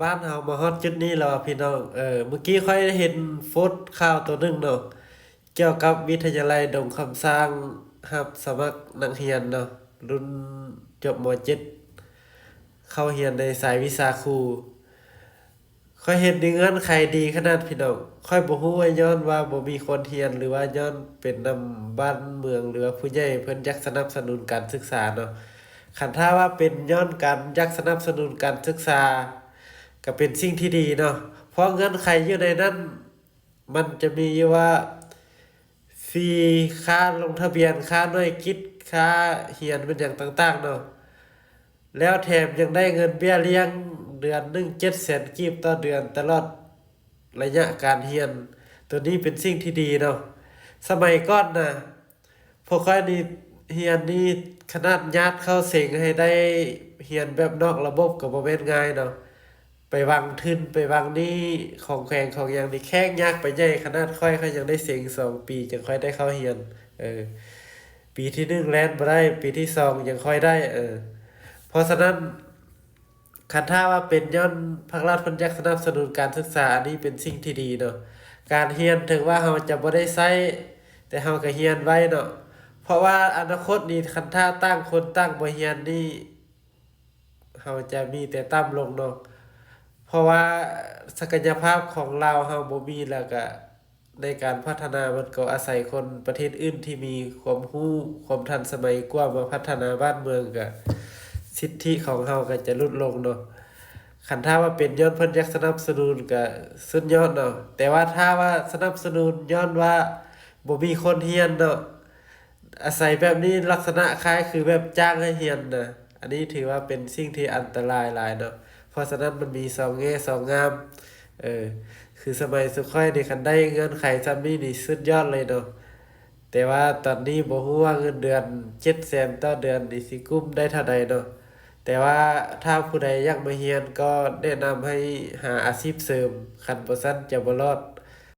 ບ້ານເຮົາມາຮອດຈຸດນີ້ແລ້ວພີ່ນ້ອງ. ເອີ ມື້ກີ້ຂ້ອຍເຫັນໂພສຂ່າວໂຕໜຶ່ງເນາະ ກ່ຽວກັບວິທະຍາໄລດົງຄຳຊ້າງຮັບສະໝັກນັກຮຽນເນາະ ລຸ້ນຈົບ ມ.ເຈັດ ເຂົ້າຮຽນໃນສາຍວິຊາຄູ. ຂ້ອຍເຫັນມີເງື່ອນໄຂດີຂະໜາດພີ່ນ້ອງ. ຂ້ອຍບໍ່ຮູ້ວ່າຍ້ອນວ່າບໍ່ມີຄົນຮຽນ ຫຼືວ່າຍ້ອນເປັນນຳບ້ານເມືອງ ຫຼືວ່າຜູ້ໃຫຍ່ເພິ່ນຢາກສະໜັບສະໜູນການສຶກສາເນາະ. ຄັນຖ້າວ່າເປັນຍ້ອນການຢາກສະໜັບສະໜູນການສຶກສາ ກໍເປັນສິ່ງທີ່ດີເນາະ ເພາະເງື່ອນໄຂຢູ່ໃນນັ້ນ ມັນຈະມີຢູ່ວ່າ ຟຣີຄ່າລົງທະບຽນ, ຄ່າໜ່ວຍກິດ, ຄ່າຮຽນ ແມ່ນຫຍັງຕ່າງໆເນາະ. ແລ້ວແຖມຍັງໄດ້ເງິນເບ້ຍລ້ຽງເດືອນໜຶ່ງ ເຈັດແສນກີບຕໍ່ເດືອນ ຕະຫຼອດໄລຍະການຮຽນ. ໂຕນີ້ເປັນສິ່ງທີ່ດີເນາະ. ສະໄໝກ່ອນນະ ພວກຂ້ອຍນີ້ຮຽນນີ້ ຂະໜາດຍາດເຂົ້າເສັງໃຫ້ໄດ້ຮຽນແບບນອກລະບົບກໍບໍ່ແມ່ນງ່າຍເນາະ. ໄປຫວັງທຶນ ໄປຫວັງໜີ້ຂອງແຂວງຂອງຫຍັງນີ້ ແຂງຍາກໄປໃຫຍ່. ຂະໜາດຂ້ອຍ ຂ້ອຍຍັງໄດ້ເສັງສອງປີ ຈັ່ງຄ່ອຍໄດ້ເຂົ້າຮຽນ. ເອີ ປີທີໜຶ່ງແລ່ນບໍ່ໄດ້ ປີທີສອງຈັ່ງຄ່ອຍໄດ້. ເອີ ເພາະສະນັ້ນ ຄັນຖ້າວ່າເປັນຍ້ອນພາກລັດເພິ່ນຢາກສະໜັບສະໜູນການສຶກສາ ອັນນີ້ເປັນສິ່ງທີ່ດີເນາະ. ການຮຽນເຖິງວ່າເຮົາຈະບໍ່ໄດ້ໃຊ້ ແຕ່ເຮົາກໍຮຽນໄວ້ເນາະ. ເພາະວ່າອະນາຄົດນີ້ ຄັນຖ້າຕ່າງຄົນຕ່າງບໍ່ຮຽນນີ້ ເຮົາຈະມີແຕ່ຕ່ຳລົງເນາະ. ເພາະວ່າສັກກະຍະພາບຂອງລາວເຮົາບໍ່ມີ ແລ້ວກະໃນການພັດທະນາ ມັນກໍອາໄສຄົນປະເທດອື່ນທີ່ມີຄວາມຮູ້ ຄວາມທັນສະໄໝກວ່າ ມາພັດທະນາບ້ານເມືອງ ກະສິດທິຂອງເຮົາກໍຈະຫຼຸດລົງເນາະ. ຄັນຖ້າວ່າເປັນຍ້ອນເພິ່ນຢາກສະໜັບສະໜູນ ກະສຸດຍອດເນາະ. ແຕ່ວ່າຖ້າວ່າສະໜັບສະໜູນຍ້ອນວ່າບໍ່ມີຄົນຮຽນເນາະ ອາໄສແບບນີ້ ລັກສະນະຄ້າຍຄືແບບຈ້າງໃຫ້ຮຽນນະ. ອັນນີ້ຖືວ່າເປັນສິ່ງທີ່ອັນຕະລາຍຫຼາຍເນາະ. ເພາະສະນັ້ນ ມັນມີສອງແງ່ສອງງາມ. ເອີ ຄືສະໄໝສຸຂ້ອຍນີ້ ຄັນໄດ້ເງື່ອນໄຂຊ່ຳນີ້ນີ້ ສຸດຍອດເລີຍເນາະ. ແຕ່ວ່າຕອນນີ້ບໍ່ຮູ້ວ່າເງິນເດືອນເຈັດແສນຕໍ່ເດືອນນີ້ ຊິກຸ້ມໄດ້ເທົ່າໃດເນາະ. ແຕ່ວ່າຖ້າຜູ້ໃດຢາກມາຮຽນ ກໍແນະນຳໃຫ້ຫາອາຊີບເສີມ, ຄັນບໍ່ຊັ້ນຈະບໍ່ລອດ.